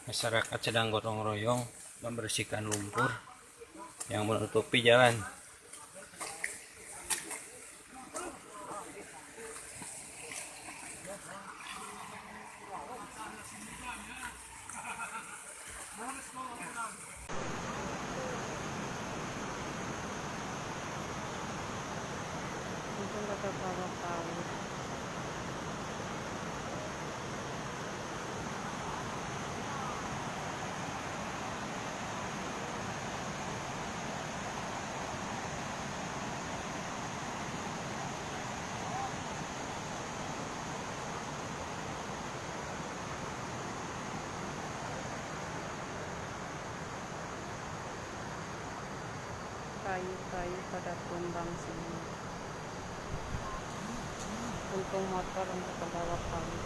Masyarakat sedang gotong royong membersihkan lumpur yang menutupi jalan. Untung kata bawa. Kayu-kayu pada tumbang semua. Untung motor untuk ke bawah kali.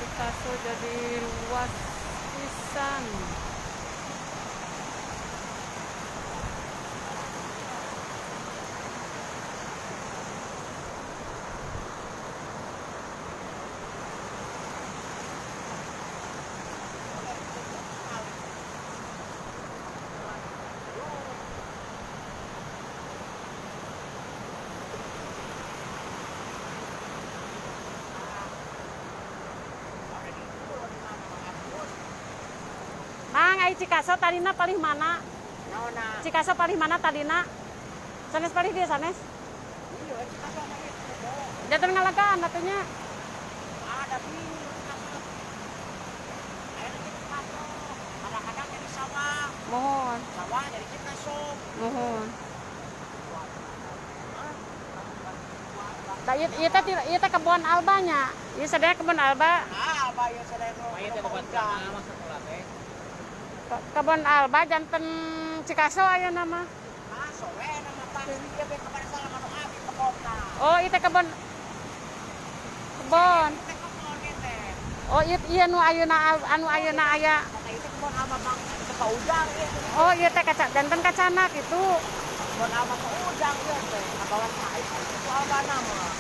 Cikaso jadi luas pisan. Mang, ai Cikaso tadina palih mana? Cikaso palih mana tadina? Sanes palih dia sanes? Iya, Cikaso mah ieu. Janten ngalagaan atunya. Ada bingung Cikaso. Aya Cikaso. Kadang-kadang jadi sawah. Mohon. Sawah jadi Cikaso. Mohon. Tah ieu teh ieu teh kebon albanya. Ieu sadaya kebon alba. Ah, alba ieu sadaya. Ieu teh kebon mah sekolah teh. Kebon alba janten Cikaso aya nama. Cikaso we nama pasti ieu be kepada salah anu abi kebonna. Oh, ieu teh kebon. Kebon. Teh kebon ieu teh. Oh, ieu ieu nu ayeuna anu ayeuna aya. Kata ieu teh kebon alba bang teu paujang ieu. Oh, ieu teh kaca janten kacana kitu. Kebon alba paujang ieu teh. Kabawan sae itu albana mah.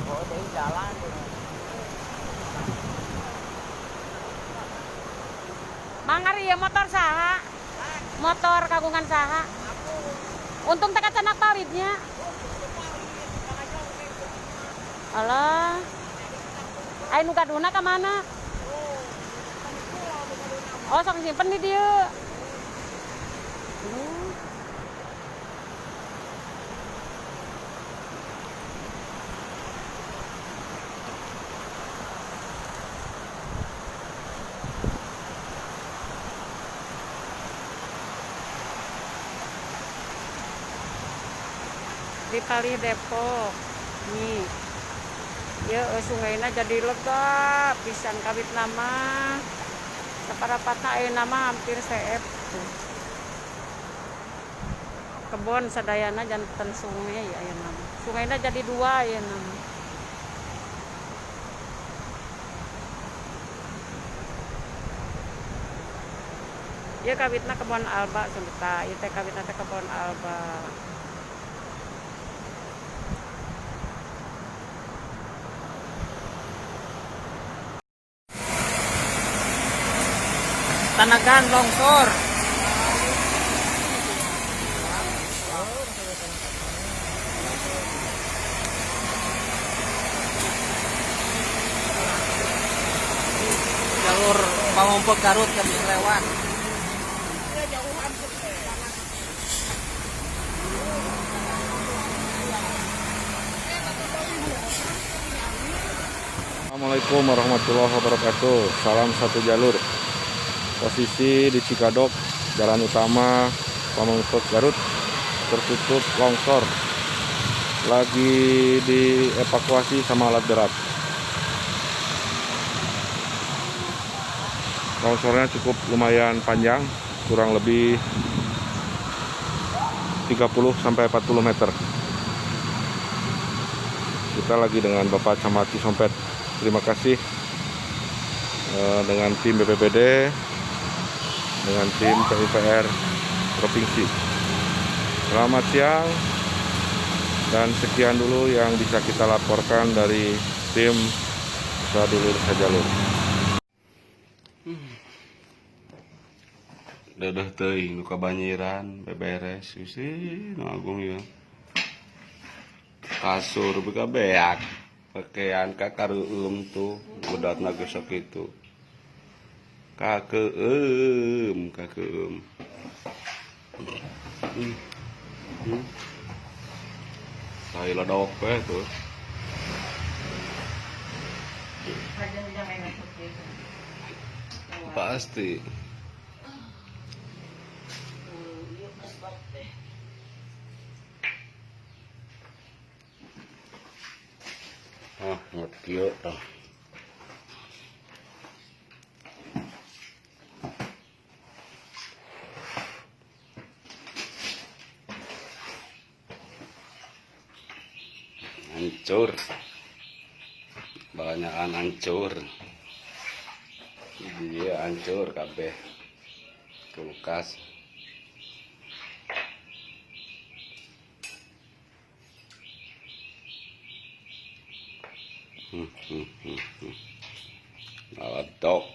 Oh, dari jalan. Mang ari ieu motor saha? Motor kagungan saha? Untung teh kacanak palidnya. Alah. Ai nu gaduhna ka mana? Oh, sok simpen di dieu. Di Palih Depok nih ya, sungainya jadi lega pisan kawit nama saparapatna ayeuna mah hampir seep tuh. Kebon sadayana janten sungai ayeuna mah. Sungainya jadi dua ayeuna mah. Ya kawitna kebon alba sebeta, ieu teh kawitna teh kebon alba. Tanagan longsor. Jalur Pamumpek Garut nggak bisa lewat. Assalamualaikum warahmatullahi wabarakatuh. Salam satu jalur. Posisi di Cikadok, jalan utama Pamumpek Garut tertutup longsor. Lagi dievakuasi sama alat berat. Longsornya cukup lumayan panjang, kurang lebih 30 sampai 40 meter. Kita lagi dengan Bapak Camat Cisompet. Terima kasih dengan tim BPBD, dengan tim PUPR Provinsi. Selamat siang dan sekian dulu yang bisa kita laporkan dari tim Sadulur Sajalur. Deudeuh teuing nu kabanjiran beberes Gusti nu agung ieu. Kasur beka beak, pakaian kakareueum tuh budatna geus sakitu. Kakeueum, kakeueum. Tai ledok we tuh. Pasti. Ah, ngot kieu tah. Hancur. Banyakan hancur. Dia hancur kabeh. Kulkas. Ledok.